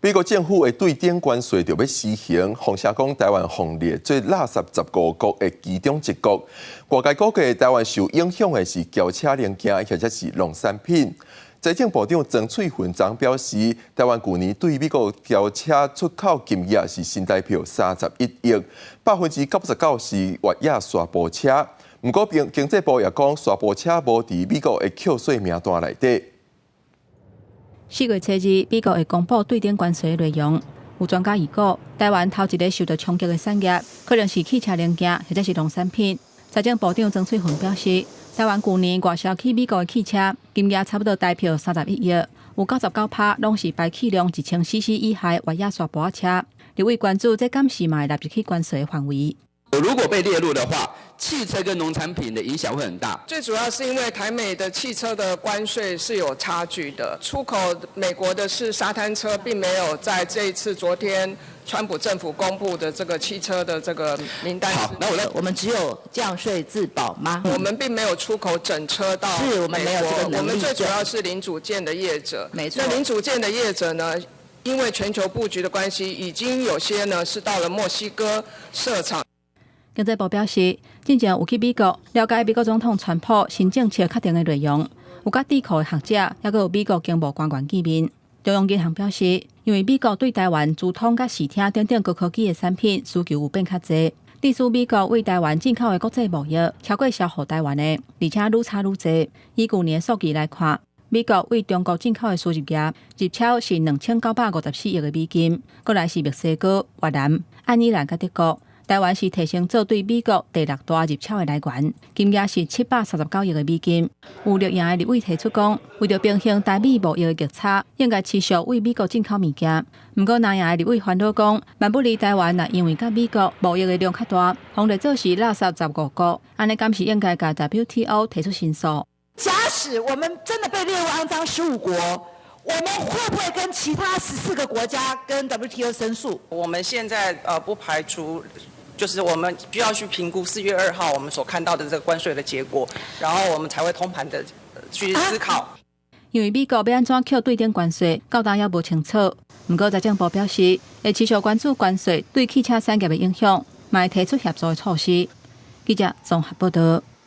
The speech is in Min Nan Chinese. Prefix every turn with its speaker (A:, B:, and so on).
A: 美國政府的對等關稅就欲施行，風聲講台灣予列做垃圾十五國的其中一國。外界估計台灣受影響的是轎車零件或者是農產品。財政部長曾翠雲昨表示，台灣舊年對美國轎車出口金額是新台票31億，99%是越野沙坡車。毋過，經濟部也講，沙坡車無佇美國的扣稅名單內底。
B: 4月初2，美國會公布對等關稅的內容。有專家預估，台灣頭一个受到衝擊的產業，可能是汽車零件或者是農產品。財政部長曾翠雲表示，台灣舊年外銷去美國的汽車金額差不多台票31億，有99%攏是排氣量1000 CC 以下越野沙坡車。立委關注這敢是嘛會納入去關稅範圍。
C: 如果被列入的話，汽車跟農產品的影響會很大。
D: 最主要是因為台美的汽車的關稅是有差距的，出口美國的是沙灘車，並沒有在這一次昨天川普政府公布的這個汽車的這個名單。
C: 好，那我
E: 我們只有降稅自保嗎？
D: 我們並沒有出口整車到
E: 是我們沒有這個能力。
D: 我們最主要是零組件的業者。
E: 沒錯。
D: 那零組件的業者呢？因為全球布局的關係，已經有些呢是到了墨西哥設廠。
B: 經濟部表示，進前有去美國了解美國總統川普新政策確定的內容，有佮智庫的學者，抑閣有美國經貿官員見面。中央銀行表示，因為美國對台灣資通佮視聽等等高科技的產品需求有變較濟，致使美國對台灣進口的國際貿易超過銷予台灣的，而且愈差愈濟。以舊年的數據來看，美國對中國進口的輸入額入超是2954億的美金，過來是墨西哥、越南、愛爾蘭佮德國。台灣是提升做對美國第六大入超的來源，金額是739億的美金。有綠營的立委提出講，為著平衡台美貿易的逆差，應該持續對美國進口物件。毋過藍營的立委煩惱講，萬不利台灣若因為佮美國貿易的量較大，予列做是垃圾十五國，按呢敢是應該共 WTO 提出申訴？
F: 假使我們真的被列入骯髒十五國，我們會不會跟其他14個國家跟 WTO 申訴？
G: 我們現在不排除。就是我們需要去評估4月2號我們所看到的這個關稅的結果，然後我們才會通盤的去思考。
B: 因為美國欲按怎扣對等關稅，到今猶無清楚。毋過財政部表示，會持續關注關稅對汽車產業的影響，嘛會提出協助的措施。記者綜合報道。